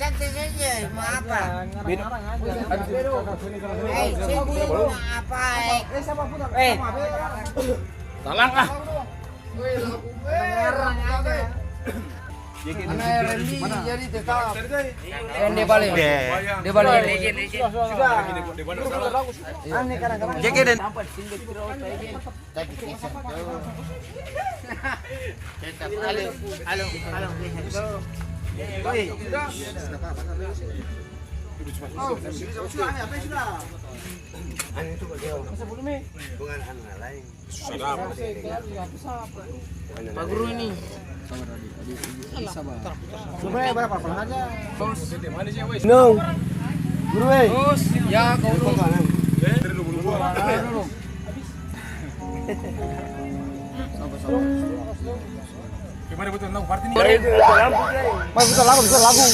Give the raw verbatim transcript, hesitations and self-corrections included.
Mau apa? Beda. Eh, sini mau apa, eh? Eh, talang ah. Mana Randy jadi tetap. Randy balik. Dia balik. Sudah. Aneh kadang-kadang. J K dan. Halo, halo, halo. Pak Guru ini. Guru, eh, berapa? Pulang aja. No. Guru, eh. Terus, ya, kau terus. Gimana betul, no, party nih? Mas, bisa lagu, bisa lagu.